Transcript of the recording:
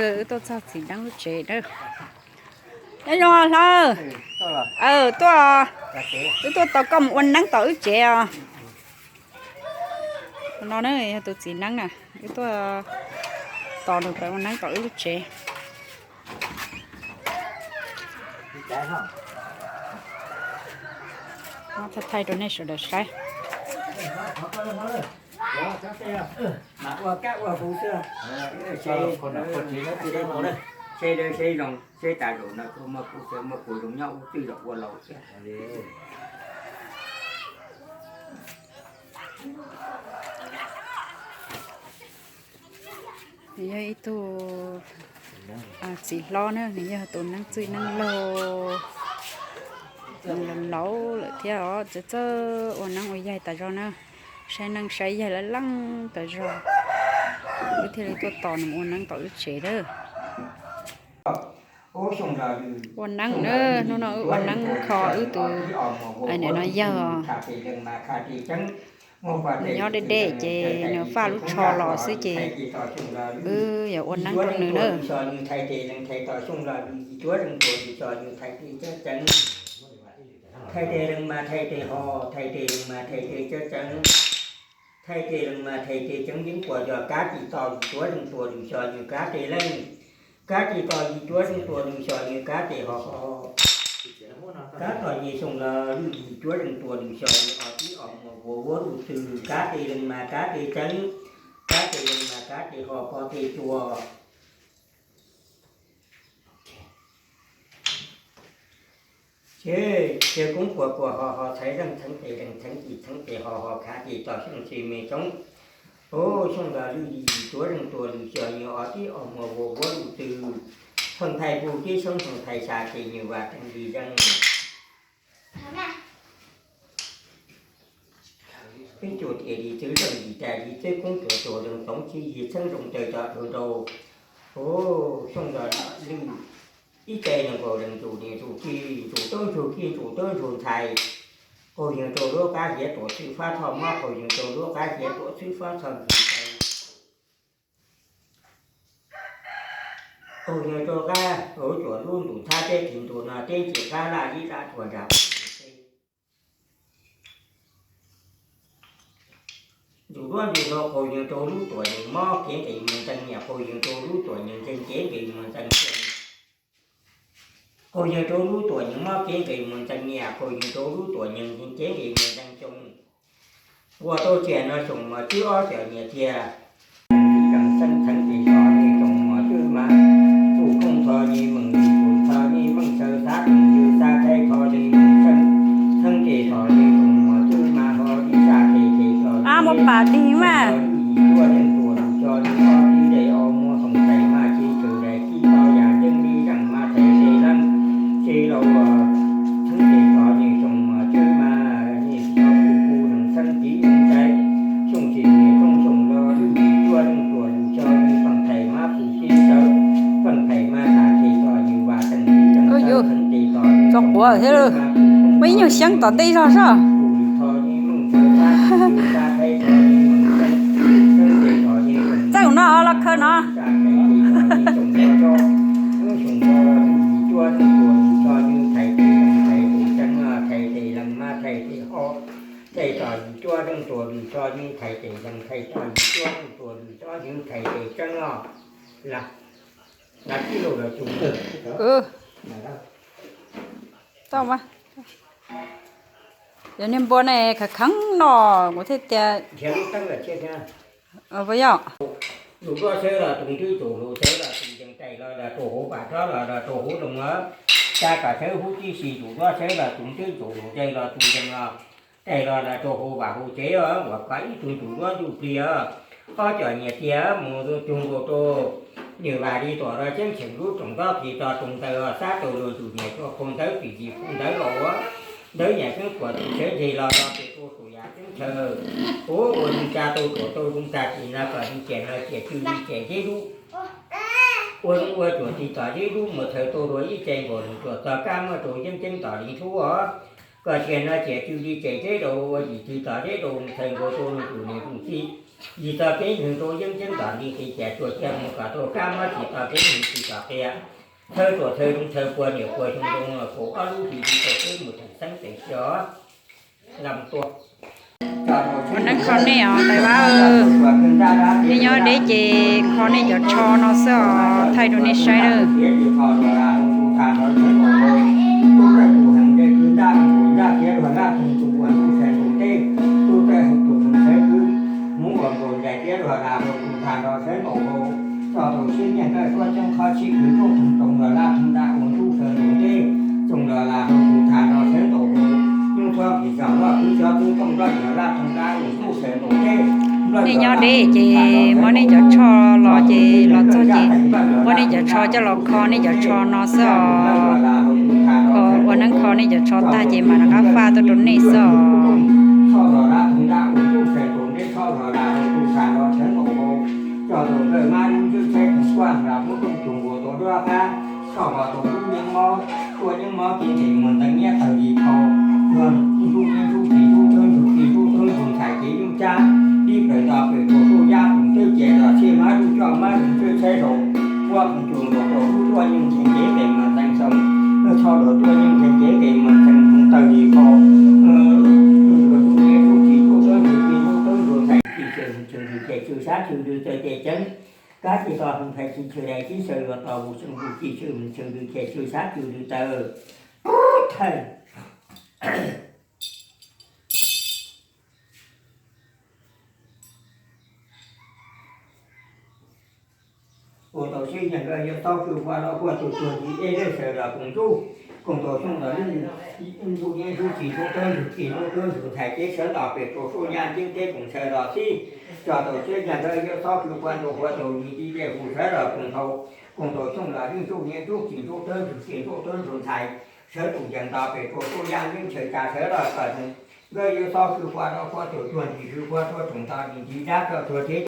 Wb tuaj txog txiv neeb lub tsev na. Nyob zoo Hlawv. Tuaj, wb tuaj tos koj mus ua neeb tom wb tsev os. No na yog tus txiv neeb na, wb tuaj tos nws pab ua neeb tom wb lub tsev. Thaij thaij rau nej sawv daws saib. Nws yog ib tug txiv hlob na, nws yog tus neeb txwj neeb laug laus lawm thiab os, txawj txawj ua neeb ua yaig tas zog na, saib neej saib yaig laj leej tas zog. Wb thiaj li tuaj tos nws ua neeb tom wb tsev na. Ua neeb na, hnub no wb ua neeb kho wb tus niam no yawg. Nws nyob deb deb ces nws faj lub tsho los xwb ces wb yuav ua neeb rau nws na. Thaij tes leej mas thaij tes ho, thaij tes leej mas thaij tes ceeb ceeb. Thaij tes leej mas thaij tes ceeb ceeb puas yog kab tis tau yus cuab zeeg tuas lwm xyos yus kab tes leej. Kab tis tau yus cuab zeeg tuas lwm xyos yus kab tes ho ho. Kab tos nyem xyoo los lwm yus cuab zeeg tuas lwm xyos yus os tib os muas vuas vuab lus twg kab tes leej mas kab tes ceeb. Kab tes leej mas kab tes ho pog tes cua. Ces cia koob puas puas ho ho txhaiv zeej txheeb tes zeej txheeb tis txheeb tes ho ho khav tes tau xyoo tsis me toob. Ub, xyoo los lwm yus cuab zeeg tuas lwm xyos yus os tib os muas vuas vuab lus twg. Feem thais pug tib xyoob feem thais xya ces yus vas teeg lis zeej. Peb cuam tias lis txwv zeej lis tais lis txwv koob cuam cuam zeej toov tsis yig txheeb zoo caw cov tuag nrau. Ub, xyoo los lwm ib ce nees nkaum zeej ntsum nis ntsum kij ntsum tub ntsug kij ntsum tub ntsug ntxhais. Qaug yeeg rau lub qab hiav tuam txwv fab thoj mob qaug yeeg rau lub qab hiav tuam txwv fab thoj ntxim tais. Qaug yeeg rau qab hauv cuam lub ntus thab teb tis ntus no teb ntsis qab laj ib laj tuag nram. Ntsum duab ntsum hlau qaug yeeg rau lub tuam nyeeg mob kev nqis mus ntxees niam qaug yeeg rau lub tuam nyeeg ntxees kev nqis mus ntxees xyoo. Qaug yeeg rau lub tuam nyeeg mob kev nqis mus ntxees niam qaug yeeg rau lub tuam nyeeg ntxees kev nqis mus ntxees xyoo. Ua tau tias no xyoo mos twb ob xyos nyias tiag. Tseem xeeb txheeb tes txom nyem xyoo mos twb mas, kuj koob txho nyem meej lis tus txho nyem meej sawv xab tus yws xab thaib txho nyem meej xeeb, xeeb tes txom nyem xyoo mos twb mas ho ib xab tes tes txom nyem. Lwm yim cuab zeeg tuas lwm xyos yus ob tib zes ob muag xoom tais mas tsis tswm daim tib tau yam yeeb li zeej mas thais tes leej, tsis laus ua xeeb tes txom nyem xyoo mos twb mas nyem txho kuj kuj zeej xeeb tiv ntxais, xyoo tsis nyem toob xyoo los lwm yim cuab zeeg tuas lwm xyos yus feem thais mas kuj tib tau, feem thais mas tas tes txom yus vas teeg li zeej xeeb tes txom nyem xyoo mos twb mas kuj ib nyuag xyeeb tom ntej zog soj. Txawj no los khaws no. Thais tes leej mas thais tes ho, thais tes yus cuab zeeg tuas lwm xyos yus thais tes leej thais tes yus cuab zeeg tuas lwm xyos yus thais tes tseeb os. Las, las tib lus los tsum. Tau mas. Yog niag npua ne khav kheev no kuv thiaj tias. Nrhiav lub teeb los thiaj thiab. Puas yog? Lus duab sawv los tus ntswb tus lus sawv los tus ncees tais los los rau hauv pas rov los los rau hauv loos os. Tsa kom sawv hub tib si lus duab sawv los tus ntswb tus lus sawv los tus ncees los tais los los rau hauv pas hauv tsev os, uas kov ib tug tus duab ntuj plig os. Ob cov nyias tiag mus cug nkaus rau, nws vas li tuam los ceeb tsheem lub roos ntob plig tso roos ntawd os, xab tau luag ntxum nyias tso qhau ntawd pim yim qhau ntawd los ua ntawd nyias keeb puas tus sawv ntseg los los pes rau tus yam keeb chaw. Ua ua zoo tsa tau tuam tau zoo tsa tis no kom li ciam no ciam tsw li ciam zeb lub. Ua zoo ua cuam tis tom zeb lub mus txhaws tau luag ib ce nkaus nws tuam txog kab muaj rau yeeb ceeb tom li ntxhub os. Kom ciam no ciam tsw li ciam zeb rau ua yim tis tom zeb rau mus txhaws nkaus rau nws tus niam tus txiv. Yim txoj kev nwg rua yeeb ceeb tom nti qis cas tsuas cia moog kom rua kab mob, tsim txoj kev nwg tsim tom qia, txhawb rua txhawb zoov txhawb puag niam puag xyoo zoo, kaum ob lub hlis li txoj kev mus teem xeeb teem sov. Ua neeb kho nej os tais Vab, nej nyob deb ces kho nej cov tsho no xwb os, thaij rau nej saib nawb. Nej nyob deb ces muab nej cov tsho los ces los txog ces muab nej cov tsho coj los kho nej cov tsho no xwb os. Kho ua neeb kho nej cov tsho tag ces mam rov qab faj tuaj rau nej xwb os. Kab tsi to hwv phais tsi tshwm dais tib sawv luag tos vus xyoo vus ci tshwm tshwm dws ces tshwm sab tshwm dws taw. Ua tau sib nyeeg yuav txhob khwv ua los ua tus tuag ntsis dej lej sawv los koom ntuj, koom tau xyoo los lwj, ntuj yeeb ntsuj ci ntuj tub ntsuj ci ntuj tub ntsuj ntxhais cev sawv los pem rau suab nyab ceeb teb koom sawv los xib, tso tau sib nyeeg yuav txhob khwv ua tus ua tus ntsis dej hu sawv los koom tau, koom tau xyoo los lwj ntuj yeeb ntsuj ci ntuj tub ntsuj ci ntuj tub ntsuj ntxhais, sawv tus yees nto pem rau suab nyab yeeb ntshaw ca sawv los tawm mus, nkawd yuav txhob khwv ua los ua tus tuag ntsis khwv ua tuag tsoom nto ntsis ntsis dab tso tuag teb